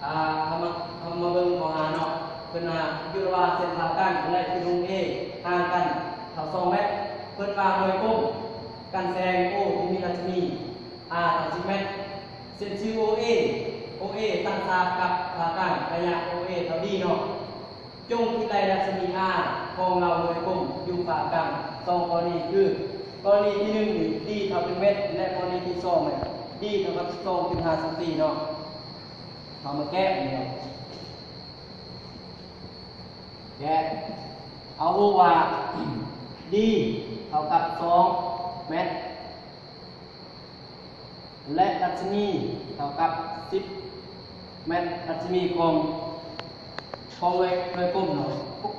ອ່າ ເຮົາມາ ເຮົາມາເບິ່ງຂໍ້ຫ້າເນາະ ເພິ່ນວ່າ ຢູ່ລະຫວ່າງເສັ້ນຜ່າກາງ ແລະ ຈຸດ A ຫ່າງກັນເທົ່າສອງແມັດ. ເພິ່ນວ່າໜ່ວຍກົມກັນແສງ O ທີ່ມີລັດສະໝີ R ເທົ່າສິບແມັດ. ເສັ້ນຊື່ OA OA ຕັ້ງສາກກັບຜ່າກາງໄລຍະ OA ເທົ່າ D ເນາະ. ຈົ່ງຄິດໄລ່ລັດສະໝີ R ຂອງເງົາໜ່ວຍກົມຢູ່ຝາກາງສອງກໍລະນີຄື ກໍລະນີທີໜຶ່ງນີ້ D ເທົ່າໜຶ່ງແມັດ ແລະ ກໍລະນີທີສອງນີ້ D ເທົ່າກັບສິບສອງຈຸດຫ້າຊັງຕີເນາະ. ເຮົາມາແກ້ເນາະ ແກ້ ເຮົາຮູ້ວ່າ D ເທົ່າກັບສອງແມັດ ແລະ ລັດສະໝີເທົ່າກັບສິບແມັດ ລັດສະໝີຂອງ ຂອງໜ່ວຍ ໜ່ວຍກົມເນາະ.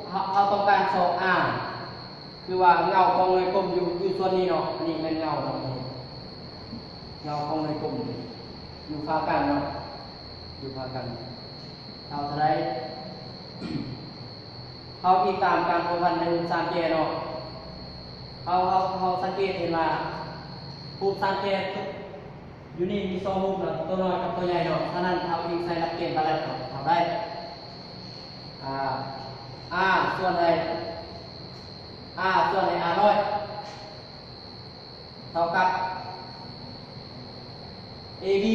ເຮົາ ເຮົາຕ້ອງການຊອກ R ຄືວ່າເງົາຂອງໜ່ວຍກົມຢູ່ ຢູ່ສ່ວນນີ້ເນາະ. ອັນນີ້ແມ່ນເງົາເນາະ ເງົາຂອງໜ່ວຍກົມຢູ່ຝາກາງເນາະ ຢູ່ຝາກາງ. ເທົ່າເທົ່າໃດ? ເຮົາອີງຕາມການພົວພັນໃນຮູບສາມແຈເນາະ. ເຮົາ ເຮົາ ເຮົາສັງເກດເຫັນວ່າຮູບສາມແຈຢູ່ນີ້ມີສອງຮູບເນາະ ຕົວນ້ອຍກັບຕົວໃຫຍ່ເນາະ. ສະນັ້ນ ເຮົາອີງໃສ່ຫຼັກເກນຕາແລັດເນາະ ເທົ່າໃດ? ອ່າ R ສ່ວນໃຫ້ R ສ່ວນໃຫ້ R ນ້ອຍ ເທົ່າກັບ AB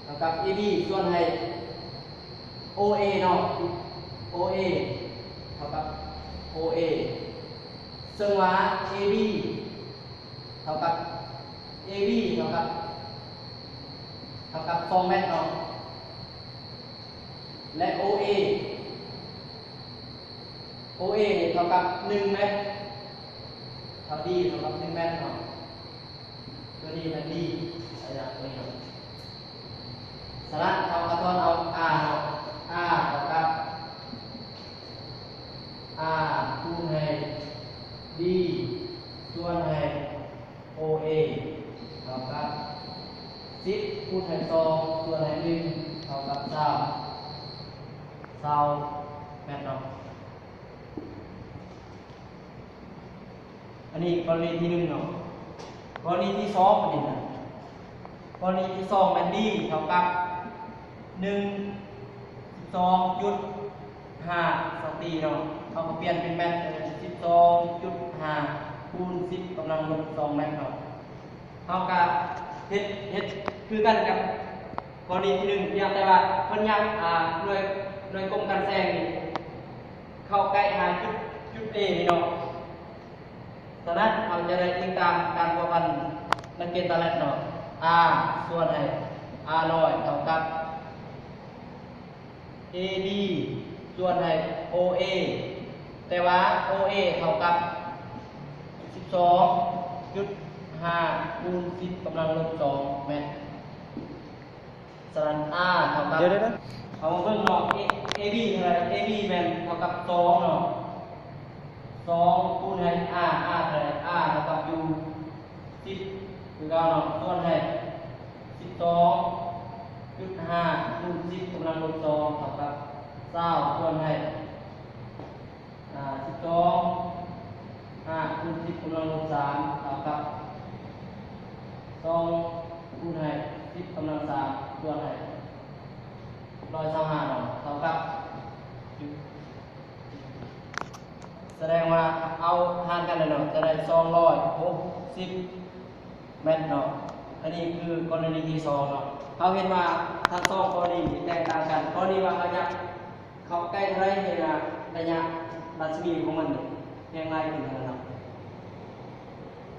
ເທົ່າກັບ AB ສ່ວນໃຫ້ OA ເນາະ OA ເທົ່າກັບ OA ເຊິ່ງວ່າ AB ເທົ່າກັບ AB ເທົ່າກັບ ເທົ່າກັບສອງແມັດເນາະ ແລະ OA OA ນີ້ເທົ່າກັບໜຶ່ງແມັດ ເທົ່າ D ເທົ່າກັບໜຶ່ງແມັດເນາະ. ຕົວນີ້ແມ່ນ D ໄລຍະຕົວນີ້ເນາະ. ສະນັ້ນ ເຮົາກະຖອນເອົາ R ເນາະ R ເທົ່າກັບ R ຄູນໃຫ້ D ສ່ວນໃຫ້ OA ເທົ່າກັບສິບຄູນໃຫ້ສອງ ສ່ວນໃຫ້ໜຶ່ງ ເທົ່າກັບຊາວ ຊາວແມັດເນາະ. ອັນນີ້ກໍລະນີທີໜຶ່ງເນາະ. ກໍລະນີທີສອງ ອັນນີ້ນະ ກໍລະນີທີສອງແມ່ນ D ເທົ່າກັບໜຶ່ງ ສິບສອງຈຸດຫ້າຊັງຕີເນາະ. ເຮົາກໍປ່ຽນເປັນແມັດ ເປັນສິບສອງຈຸດຫ້າຄູນສິບກຳລັງລົບສອງແມັດເນາະ. ເຮົາກະເຮັດ ເຮັດຄືກັນກັບກໍລະນີທີໜຶ່ງ ພຽງແຕ່ວ່າເພິ່ນຍັກ ອ່າ ໜ່ວຍ ໜ່ວຍກົມກັນແສງນີ້ເຂົ້າໃກ້ຫາຈຸດ ຈຸດ A ນີ້ເນາະ. ສະນັ້ນ ເຮົາຈະໄດ້ອີງຕາມການພົວພັນຫຼັກເກນຕາແລັດເນາະ R ສ່ວນໃຫ້ R ນ້ອຍເທົ່າກັບ AB ສ່ວນໃຫ້ OA ແຕ່ວ່າ OA ເທົ່າກັບສິບສອງຈຸດຫ້າຄູນສິບກຳລັງລົບສອງແມັດ. ສະນັ້ນ R ເທົ່າກັບ ດຽວໆໆ ເຮົາມາເບິ່ງເນາະ AB ເທົ່າໃດ? AB ແມ່ນເທົ່າກັບສອງເນາະ ສອງຄູນໃຫ້ R R ເທົ່າໃດ? R ເທົ່າກັບຢູ່ສິບຄືເກົ່າເນາະ ສ່ວນໃຫ້ສິບສອງຈຸດຫ້າຄູນສິບກຳລັງລົບສອງເທົ່າກັບຊາວ ສ່ວນໃຫ້ ອ່າ ສິບສອງ ຫ້າຄູນສິບກຳລັງລົບສາມເທົ່າກັບສອງຄູນໃຫ້ສິບກຳລັງສາມ ສ່ວນໃຫ້ຮ້ອຍຊາວຫ້າເນາະ ເທົ່າກັບ ສະແດງວ່າເອົາຫານກັນແລ້ວເນາະ ຈະໄດ້ສອງຮ້ອຍຫົກສິບແມັດເນາະ. ອັນນີ້ຄືກໍລະນີທີສອງເນາະ. ເຮົາເຫັນວ່າທັງສອງກໍລະນີນີ້ແຕກຕ່າງກັນ. ກໍລະນີວ່າເຮົາຢາກເຂົ້າໃກ້ເທົ່າໃດ ເຫັນວ່າໄລຍະລັດສະໝີຂອງມັນແຮງຫຼາຍຂຶ້ນຫັ້ນນະເນາະ.